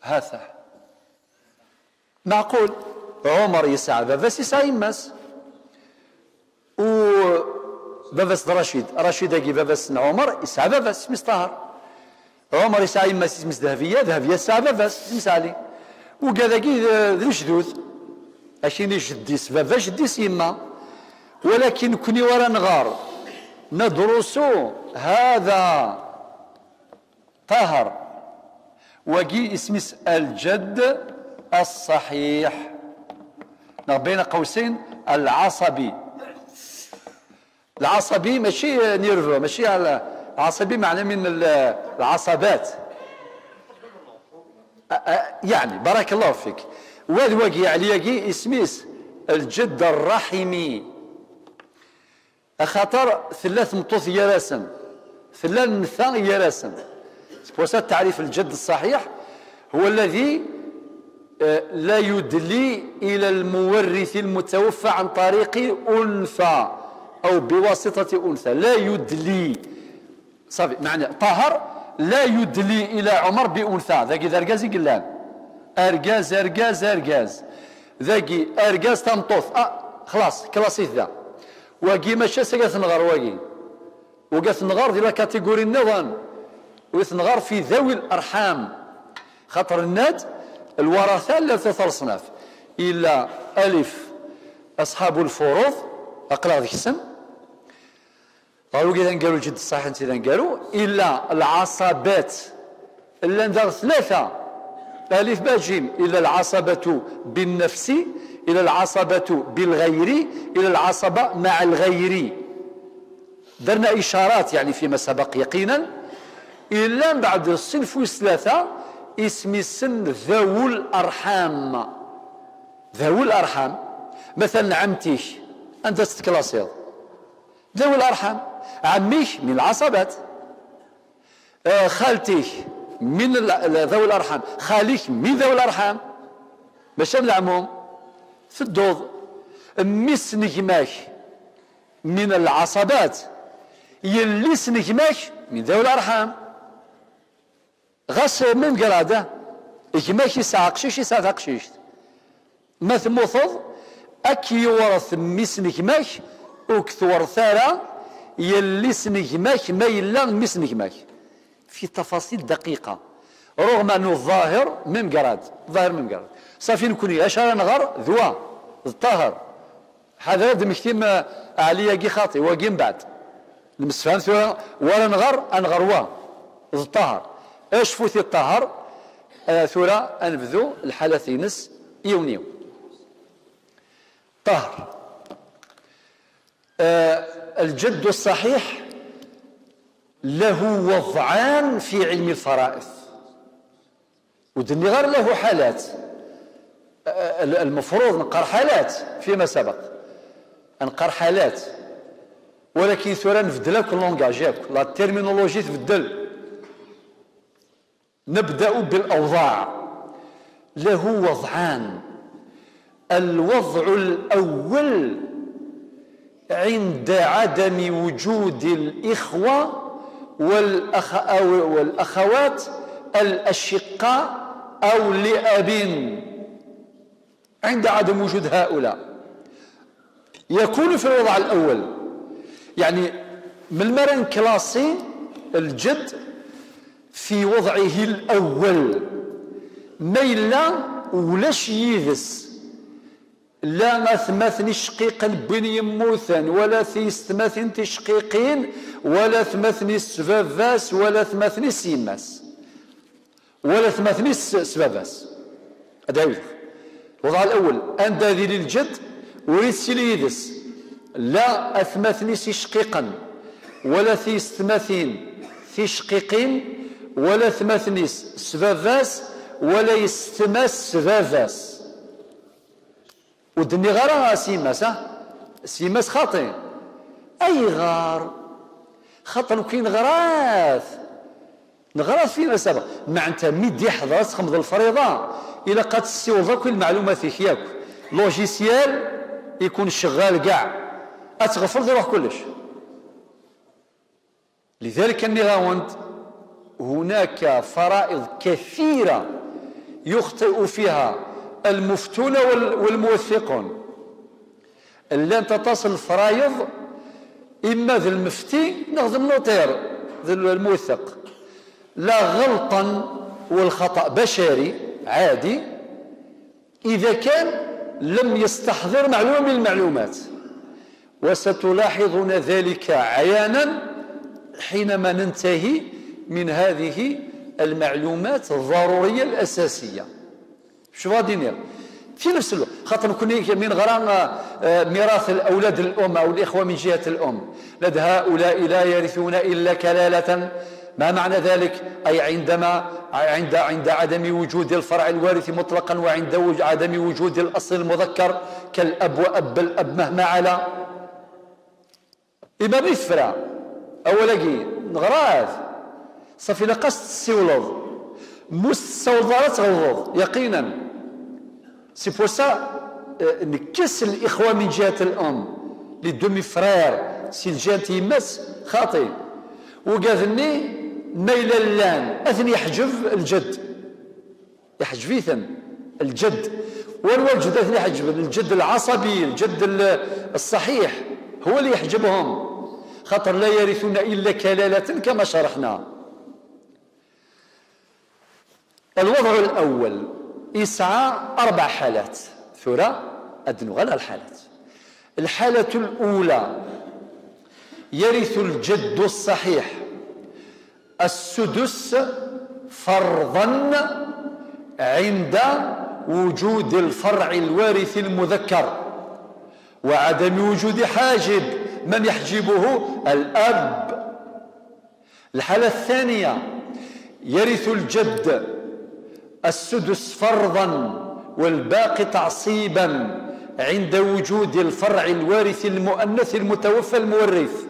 هاثا. معقول. عمر يسعى باباس، يسعى يماس. وباباس د رشيد، رشيداكي باباس عمر يسعى باباس، اسميس طاهر. عمر يسعى يماس، اسميس ذهبية، ذهبية تسعى باباس، اسميس علي. وكذاكي ذ-، ذ الجدود. أكيني جديس بابا، جديس يما. ولكن كني ورا نغار ندرسو هذا طاهر. واكي اسميس الجد الصحيح، نغ بين قوسين العصبي. العصبي ماشي نيرفو، ماشي على، العصبي معنى من ال-، العصبات. أ-، أ-، يعني، بارك الله فيك. واد واقي علياقي اسميس الجد الرحمي. أخاطر ثلاث مطوث يراسن، ثلاث نثا يراسن. C'est pour ça التعريف الجد الصحيح هو الذي آه، لا يدلي إلى المورث المتوفى عن طريق أنثى أو بواسطة أنثى، لا يدلي. صافي، معنى طاهر لا يدلي إلى عمر بأنثى. ذاك إذا أرجاز يقلان. أرجاز، أرجاز، أرجاز. ذاك أرجاز تمطوث. آه، خلاص، كلاسيك ذا. واقي ماشي سقف نغر واقي. وقت نغار دي la catégorie النظام، وقت نغار في ذوي الأرحام. خاطر الناد الورثة لا ثلاثة أصناف، إلا ألف أصحاب الفروض، أقلاغ ذكسن، غاو كذا نقالوا الجد الصحيح، نسينا نقالوا، إلا العصبات، إلا ندار ثلاثة، ألف باجيم، إلا العصبة بالنفس، إلا العصبة بالغير، إلا العصبة مع الغير. درنا إشارات يعني فيما سبق يقينا. إلا من بعد الصنف والثلاثة اسم سن ذوي الأرحام. ذوي الأرحام، مثلا عمتيك، أنت تتكلاسيض ذوي الأرحام، عميك من العصبات، آه، خالتيك من ال-، ال-، ذوي الأرحام، خاليك من ذوي الأرحام، ماشي من العموم. في الدوض، ميس نجماك من العصبات، يليس نجماك من ذوي الأرحام. غاس من قرادة، جماك يسعى قشيش، يسعى تقشيشت. ما تموتض، أك يورث ميس نجماك، وك تورث أرا، Yelli-s n gma-k ma yella mmi-s n gma-k. Fi tafasil daqiqa. Ruɣma n ẓẓahir, même grade. Ẓẓahir, même grade. Safi, nekni acu ara nɣer? D wa. D ṭaher. Ḥader ad d-temmektim, eh, Ɛli-agi xaṭi, wagi mbeɛd. Nemsefham tura, wa ara nɣer, ad nɣer wa. D ṭaher. Acfut i ṭaher, eh, tura ad nebdu lḥalat-ines yiwen yiwen. Ṭaher. Eh, الجد الصحيح له وضعان في علم الفرائض. Ur d-nniɣ ara له حالات. Eh, المفروض نقر حالات فيما سبق. نقر حالات. ولكن tura nbeddel akk langage yakk. La terminologie tbeddel. نبدأ بالأوضاع. له وضعان. الوضع الأول عند عدم وجود الإخوة والأخ-، أو، والأخوات الأشقاء أو لأب. عند عدم وجود هؤلاء يكون في الوضع الأول. يعني، من المرة نكلاسي الجد في وضعه الأول. ما إلا ولاش يدس لا أثماثن شقيقا بين يموتن، ولا ثيستماثن تشقيقين، ولا ثماثن سباباس، ولا ثماثن سيماس. ولا ثماثن س-، سباباس. هذا هو الوضع الأول. أن ذي الجد وريد سيليدس. لا أثماثن شقيقا، ولا ثيستماثن تشقيقين، ولا ثماثن سباباس، ولا يستماس سباباس. Ur d-nniɣ ara s yemma-s, ah? S yemma-s xaṭi. Ayɣer? Xaṭer nekk neɣra-t. Neɣra-t fi ma سبق. Meɛna mi d-iḥḍer ad txedmeḍ lefriḍa, ilaq ad tessiwḍeḍ akk i lmeɛlumat-ik yakk. Logiciel ikun cɣal gaɛ. Ad tɣefleḍ, iruḥ kullec. لذلك nniɣ-awen-d هناك فرائض كثيرة يخطئ فيها المفتون وال-، والموثقون. Llant aṭas n lefrayeḍ, imma d lmefti neɣ d nnuṭir, d lmuwetteq, la ɣelṭen, والخطأ بشري عادي، إذا كان لم يستحضر معلومة من المعلومات، وستلاحظون ذلك عيانا حينما ننتهي من هذه المعلومات الضرورية الأساسية. شوف غادي ندير في نفس الوقت، خاطر نكون من غرا، آه، آه، ميراث الأولاد الأم أو الإخوة من جهة الأم، لدى هؤلاء لا يرثون إلا كلالة. ما معنى ذلك؟ أي عندما، عند، عند عدم وجود الفرع الوارث مطلقا، وعند وج-، عدم وجود الأصل المذكر كالأب وأب الأب مهما علا. إما بيفرا أولاقي نغراض صافي لقاس تسيولض مستساولض راه تغلظ يقينا. C'est pour ça, euh, نكس الإخوة من جهة الأم، les demi-frères, si le جهة يمس خاطي. وقاذني ما إلا اللان أثني يحجب الجد، يحجبيثن الجد. وانوا الجد أثني يحجب الجد العصبي، الجد ال-، الصحيح، هو اللي يحجبهم، خاطر لا يرثون إلا كلالة كما شرحنا. الوضع الأول يسعى أربع حالات. ثورة أدنو غير الحالات. الحالة الأولى، يرث الجد الصحيح السدس فرضا عند وجود الفرع الوارث المذكر وعدم وجود حاجب. من يحجبه؟ الأب. الحالة الثانية، يرث الجد السدس فرضا والباقي تعصيبا عند وجود الفرع الوارث المؤنث المتوفى المورث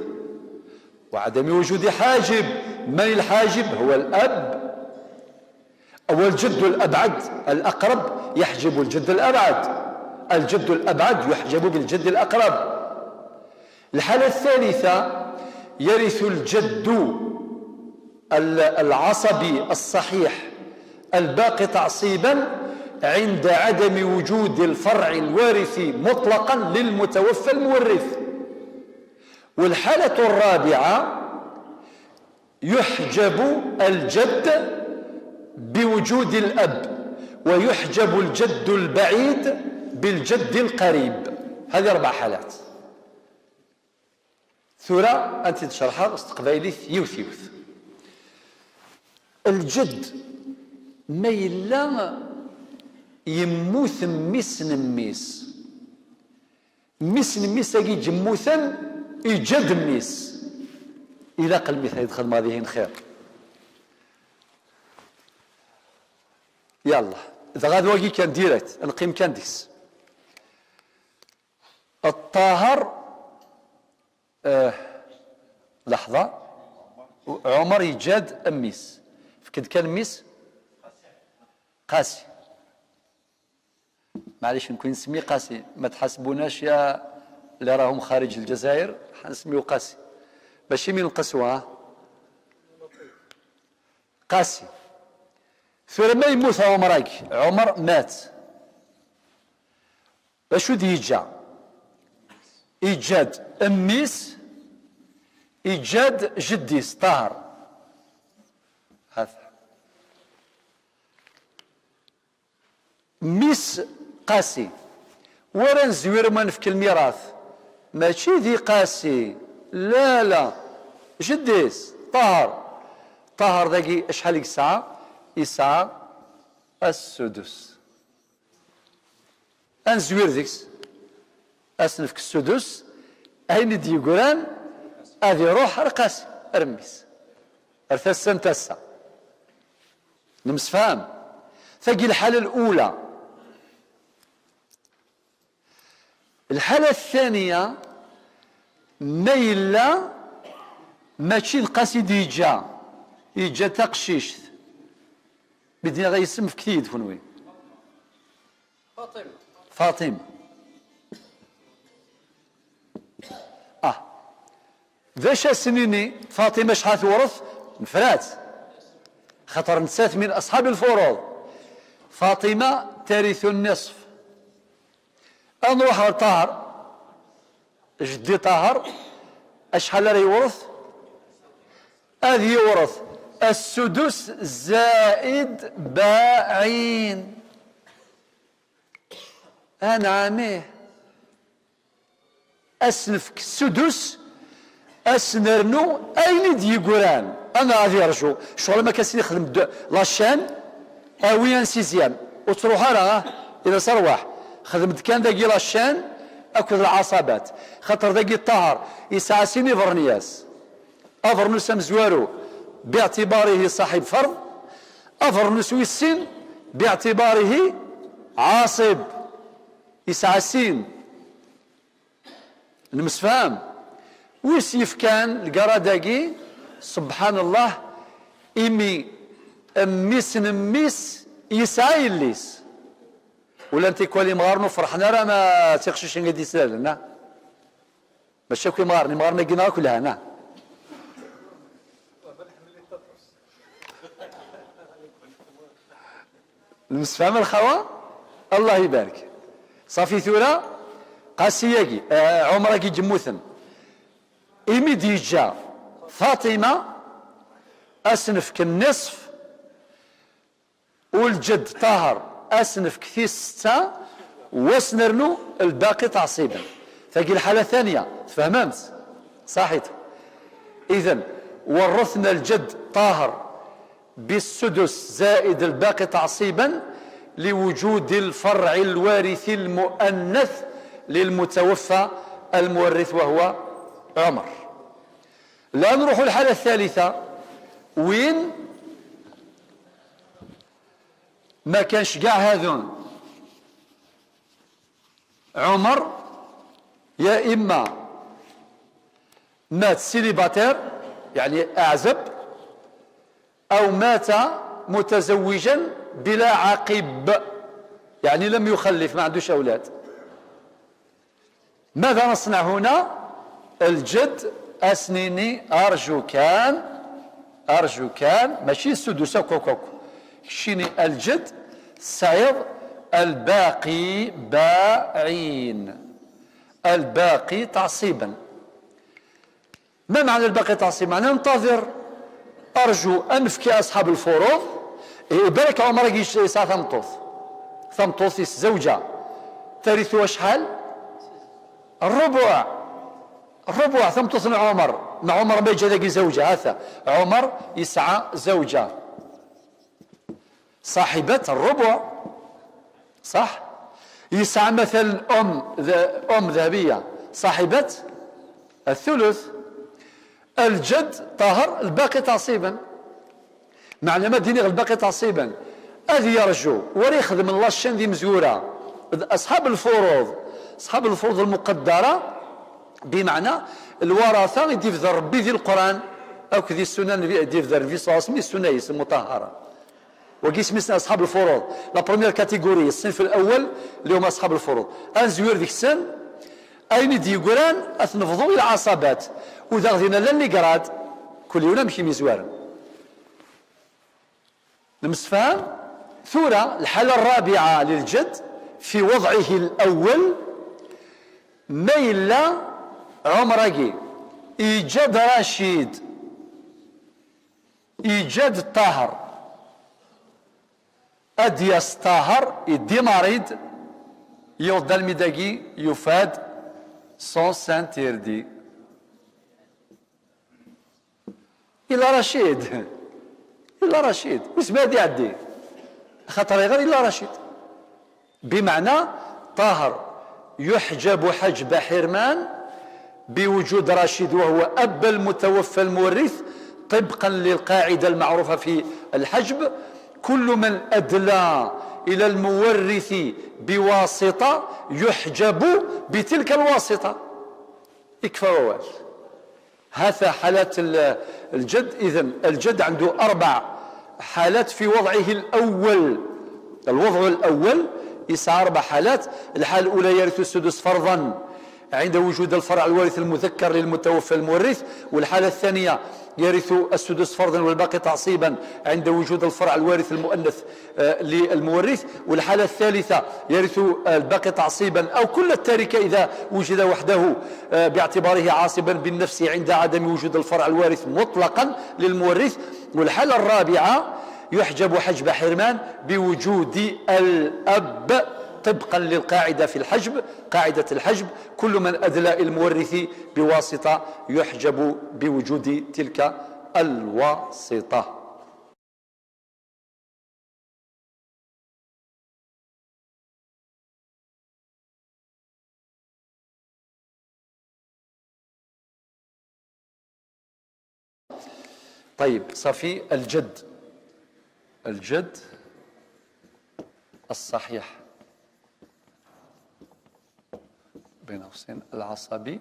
وعدم وجود حاجب. من الحاجب؟ هو الأب. والجد الأبعد الأقرب يحجب الجد الأبعد، الجد الأبعد يحجب بالجد الأقرب. الحالة الثالثة، يرث الجد ال-، العصبي الصحيح الباقي تعصيبا عند عدم وجود الفرع الوارث مطلقا للمتوفى المورث. والحالة الرابعة يحجب الجد بوجود الأب، ويحجب الجد البعيد بالجد القريب. هذه أربع حالات. Tura ad tent-id-cerḥeɣ s teqbaylit yiwet yiwet. Lǧedd, ma yella yemmut mmi-s n mmi-s, mmi-s n mmi-s-agi yemmuten, iǧǧa-d mmi-s. Ilaq lmithal i d-xedmeɣ dihin xir. Yalla, dɣa d wagi kan direct, ad neqqim kan deg-s. Ṭaher, eh, laḥḍa, Ɛumer yeǧǧa-d mmi-s. Fek-d kan mmi-s. Qasi. Maɛlic, nekni nsemmi Qasi. ما تحاسبوناش يا اللي راهم خارج الجزائر، حنسميو قاسي. ماشي من القسوة، ها؟ قاسي. Tura ma yemmut Ɛumer-agi, Ɛumer مات. D acu d-yeǧǧa? Yeǧǧa-d mmi-s, yeǧǧa-d jeddi-s, Ṭaher. Hata. Mmi-s Qasi. Wara nezwir ma nefk lmirat. Mačči di Qasi. La, la. Jeddi-s, Ṭaher. Ṭaher dagi acḥal i yesɛa? Yesɛa السدس. Ad nezwir deg-s. Ad s-nefk السدس. Ayen i d-yeggran ad iruḥ ar Qasi, ar mmi-s. Ar tasa n tasa. Nemsefham? Tagi lḥala الأولى. Lḥala الثانية, ma yella mačči d Qasi i d-yeǧǧa, yeǧǧa taqcict. Mi d-nniɣ isem, fket-iyi-d kenwi. Faṭima. Ah. D acu ad s-nini? Faṭima acḥal tewret? Nefra-tt. Xaṭer nettat min أصحاب الفروض. Faṭima ترث النصف. Ad nruḥ ɣer Ṭaher. Jeddi Ṭaher, acḥal ara yewret? Ad yewret السدس زائد باعين. Anɛam, ih. Ad s-nefk السدس, ad s-nernu ayen i d-yeggran. Ad nɛad yerju. Ccɣel am akka s-nexdem la chaîne, awi un sixième. Ur ttruḥ ara, ah, ila s rrwaḥ. Xdem-d kan dagi la chaîne akked lɛaṣabat. Xaṭer dagi Ṭaher yesɛa sin ibernyas. Abernus amezwaru باعتباره صاحب فرض, abernus wis sin باعتباره عاصب, yesɛa sin. Nemsefham? Wis yefkan lgarad-agi, subḥan Allah, imi mmi-s n mmi-s yesɛa yelli-s. Ula n tikwal imɣaren ur ferḥen ara ma d tiqcicin i d-islalen, ah. Mačči akk imɣaren, imɣaren-agi neɣ akk lhan, ah. Nemsefham a lxawa? Allah ibarek. Ṣafi tura, Qasi-agi, eh, Ɛumer-agi yemmuten. Imi d-yeǧǧa Faṭima, ad s-nefk النصف, u lǧedd Ṭaher ad s-nefk tis setta, u ad s-nernu lbaqi tɛeṣṣiben. Tagi lḥala ثانية, tfehmem-tt? Ṣaḥit. إذن ورثنا الجد طاهر بالسدس زائد الباقي تعصيبا لوجود الفرع الوارث المؤنث للمتوفى المورث وهو عمر. La nruḥ lḥala الثالثة, win ma kanc kra hadun, Ɛumer ya imma مات célibataire, يعني أعزب, أو مات متزوجا بلا عقب, يعني لم يخلف, ما عندوش أولاد. ماذا نصنع هنا؟ الجد أسنيني أرجو كان, أرجو كان, ماشي السدس أكو, أكو, أكو. كشيني الجد سعيض الباقي باعين, الباقي تعصيبا. Ma meɛna lbaqi tɛṣib? Meɛna ntaḍir, arju, ad nefk i aṣḥab lfuruḍ. Ihi, balak Ɛumer-agi yesɛa tameṭṭut. Tameṭṭut-is, zawǧa. Taritu acḥal? Rrubuɛ. Rrubuɛ, tameṭṭut n Ɛumer. Ma Ɛumer ma yeǧǧa dagi zawǧa, hata. Ɛumer yesɛa zawǧa. صاحبة الربع. صح؟ Yesɛa مثلا أم ذ-، أم ذهبية صاحبة الثلث. الجد طاهر الباقي تعصيبا. Meɛna ma d-iniɣ الباقي تعصيبا, ad yerju, war ixedmen la chaîne d imezwura, d أصحاب الفروض, أصحاب الفروض المقدرة, بمعنى الورثة i d-ibder Rebbi di Leqran akked di Ssunna Nnbi, i d-ibder Nnbi صلى الله عليه وسلم, i Ssunna-is المطهرة. Wagi isem-is أصحاب الفروض. La première catégorie, الصنف الأول, اللي هما أصحاب الفروض. Ad nezwir deg-sen ayen i d-yeggran, ad t-nebḍu i lɛaṣabat. U daɣ dinna llan les grades, kul yiwen amek i myezwaren. Nemsefham? Tura, الحالة الرابعة للجد في وضعه الأول, ma yella Ɛumer-agi yeǧǧa-d Racid, yeǧǧa-d Ṭaher, ad d-yas Ṭaher, yeddimaṛ-id, yewweḍ-d almi dagi, yufa-d sens interdit. Ila Racid. Ila Racid. Wissen ma ad iɛeddi. Axaṭer ayɣer ila Racid? بمعنى طاهر يحجب حجب حرمان بوجود رشيد، وهو أب المتوفى المورث، طبقا للقاعدة المعروفة في الحجب: كل من أدلى إلى المورث بواسطة يحجب بتلك الواسطة. يكفى ووال. هذا حالات ال-، الجد. إذن الجد عنده أربع حالات في وضعه الأول. الوضع الأول يسعى أربع حالات. الحالة الأولى: يرث السدس فرضا عند وجود الفرع الوارث المذكر للمتوفى المورث. والحالة الثانية: يرث السدس فرضا والباقي تعصيبا عند وجود الفرع الوارث المؤنث، آه، للمورث. والحالة الثالثة: يرث الباقي تعصيبا أو كل التركة إذا وجد وحده، آه، باعتباره عاصبا بالنفس عند عدم وجود الفرع الوارث مطلقا للمورث. والحالة الرابعة: يحجب حجب حرمان بوجود الأب، طبقا للقاعدة في الحجب، قاعدة الحجب: كل من أدلى المورث بواسطة يحجب بوجود تلك الواسطة. طيب، صافي. الجد، الجد الصحيح، بين قوسين العصبي.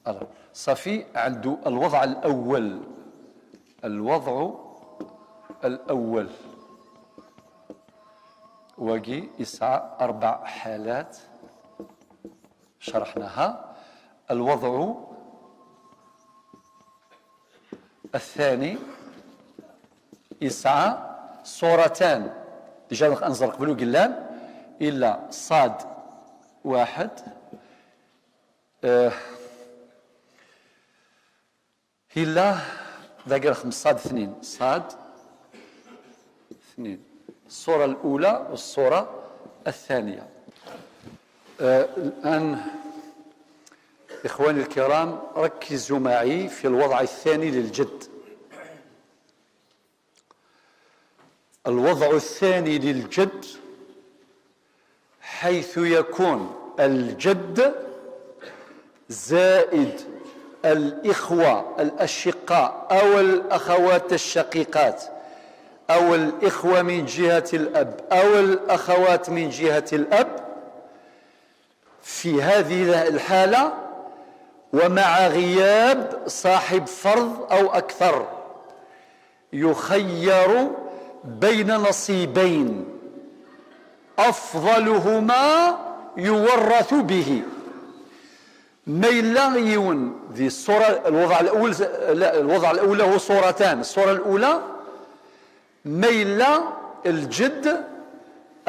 Alors، صافي، عنده الوضع الأول. الوضع الأول واقي يسعى أربع حالات شرحناها. الوضع الثاني يسعى صورتان. ديجا أنزل قبل قلان إلا صاد واحد. آه، إلا ذاكر خمس صاد اثنين، صاد اثنين، الصورة الأولى والصورة الثانية. آه، الآن إخواني الكرام، ركزوا معي في الوضع الثاني للجد. الوضع الثاني للجد حيث يكون الجد زائد الإخوة الأشقاء أو الأخوات الشقيقات أو الإخوة من جهة الأب أو الأخوات من جهة الأب في هذه الحالة، ومع غياب صاحب فرض أو أكثر، يخير بين نصيبين أفضلهما يورث به. ما إلا يون ذي الصورة، الوضع الأول، لا، الوضع الأول له صورتان. الصورة الأولى: ما إلا الجد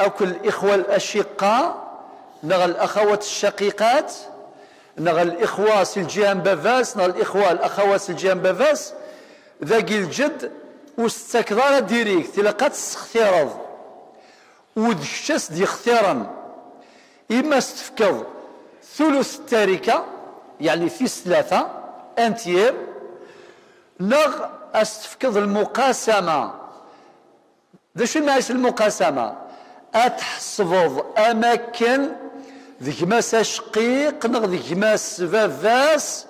أو الإخوة الأشقاء نغ الأخوات الشقيقات neɣ lixwa si lǧiha n baba-s, neɣ lixwa, laxawat si lǧiha n baba-s, dagi lǧedd ur s-tettakeḍ ara direct, ilaq ad tessextireḍ. U d kečč as-d-yextiren, ima s-tefkeḍ thuluth n ttarika, yeɛni tis tlata, un tiers, neɣ as-tefkeḍ lmuqasama. D acu i maɛna lmuqasama? Ad tḥesbeḍ am akken d gma-s aceqqiq neɣ d gma-s baba-s,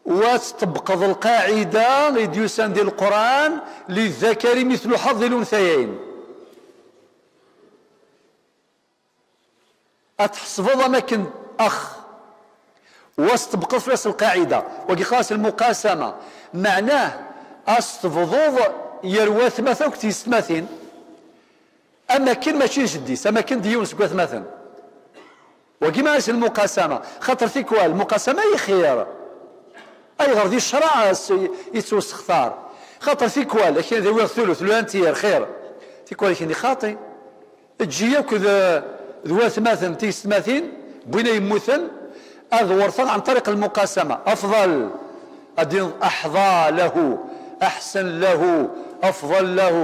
u ad tṭebbqeḍ lqaɛida i d-yusan di Lqur'an, للذكر مثل حظ الأنثيين. Ad tḥesbeḍ am akken ax, u ad s-tṭebbqeḍ fell-as lqaɛida. Wagi qqaren-as lmuqasama. Meɛnah, ad s-tebḍuḍ ger watmaten akked tyessetmatin, am akken mačči d jeddi-s, am akken d yiwen seg watmaten. Wagi maɛna-s lmuqasama, xaṭer tikwal, lmuqasama i xir. Ayɣer di ccreɛ s-, yettwasextar? Xaṭer tikwal, akken ad awiɣ thuluth, le un tiers, xir. Tikwal akken xaṭi. Eǧǧ-iyi akk d, d watmaten, tiyessetmatin, wwin ay yemmuten, ad werteɣ ɛen ṭariq lmuqasama. Afḍal, ad d-tiniḍ aḥḍa lahu, aḥsen lahu, afḍal lahu,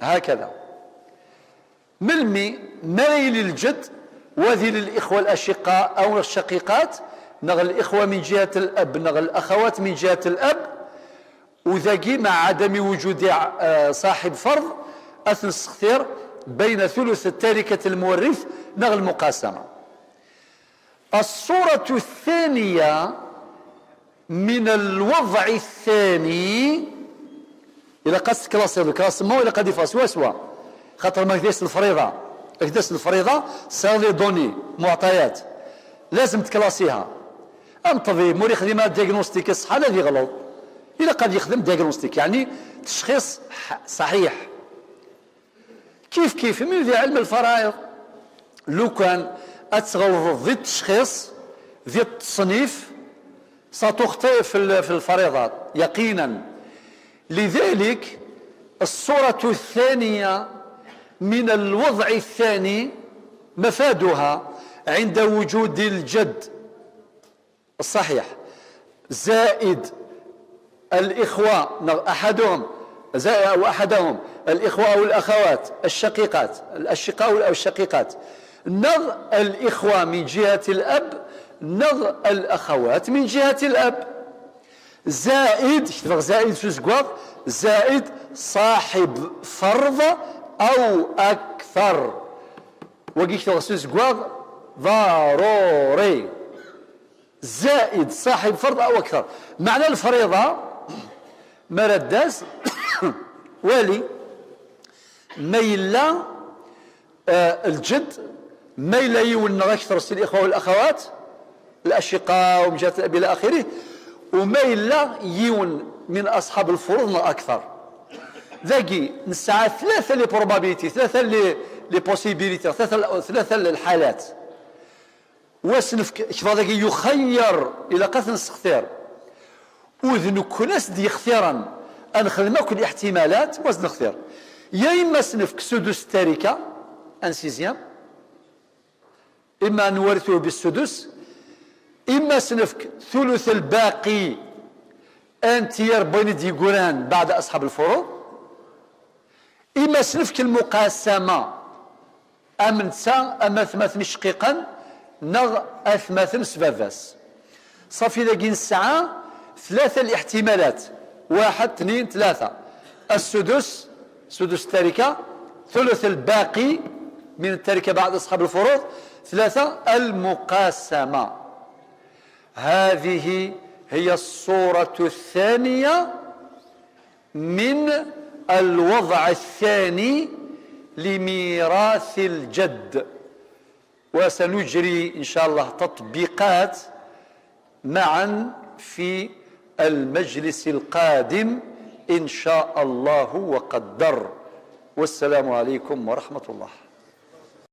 hakada. Melmi, mi ara yili lǧedd, u ad yili lixwa laciqa aw lcaqiqat, neɣ lixwa min ǧihat lab, neɣ laxawat min ǧihat lab, u dagi, مع عدم وجود, eh, ṣaḥib ferḍ, ad t-nessextir بين ثلث التركة المورث neɣ lmuqasama. الصورة الثانية من الوضع الثاني. Ilaq ad teklasiḍ, le classement ilaq ad yeffeɣ swaswa. Xaṭer ma ak-d-as lefriḍa, ak-d-as lefriḍa, tesɛiḍ les données, muɛṭayat. Lazem teklasiḍ. Am ṭṭbib, ma ur yexdim ara diagnostic ṣṣeḥḥan, ad yeɣleḍ. Ilaq ad yexdem diagnostic, yeɛni tecxis ḥ-, ṣaḥiḥ. Kif kif, imi di ɛilm lfarayeḍ, lukan ad tɣelḍeḍ di ttecxis, di ttṣnif, ستخطئ في ال-, في الفريضات يقينا. لذلك الصورة الثانية من الوضع الثاني مفادها عند وجود الجد الصحيح زائد الإخوة، نعم، أحدهم، زائد أو أحدهم، الإخوة أو الأخوات الشقيقات، الأشقاء أو الشقيقات، نغ الإخوة من جهة الأب، نغ الأخوات من جهة الأب. زائد، كتبغ زائد شو زكواغ؟ زائد صاحب فرض أو أكثر. وقيت شو زكواغ؟ ضروري. زائد صاحب فرض أو أكثر. معنى الفريضة، ما رداس، والي، ما يلا، آه، الجد، ما يلا يون أكثر سي الإخوة والأخوات، الأشقاء ومجات الأب إلى آخره، وما يلا يون من أصحاب الفروض أكثر. ذاكي نسعى ثلاثة les probabilités، ثلاثة les، les possibilités، ثلاثة، ثلاثة الحالات. Wa s-nefk kbaḍ-agi yuxayyer, ilaq ad t-nessextir. U d nekkni as-d-yextiren ad nexdem akk liḥtimalat, wa s-nextir. Ya imma s-nefk sudus tarika, un sixième, imma nwarthu bis sudus, imma s-nefk thuluth lbaqi, un tiers n wayen i d-yegran beɛda asḥab lfuruḍ, imma s-nefk lmuqasama, am netta, am atmaten icqiqen, neɣ atmaten s baba-s. Ṣafi dagi nesɛa tlata liḥtimalat. Waḥed, tnin, tlata. Assudus, sudus tarika, thuluth lbaqi min tarika baɛd asḥab lfuruḍ, tlata, almuqasama. هذه هي الصورة الثانية من الوضع الثاني لميراث الجد. وسنجري إن شاء الله تطبيقات معا في المجلس القادم إن شاء الله وقدر. والسلام عليكم ورحمة الله.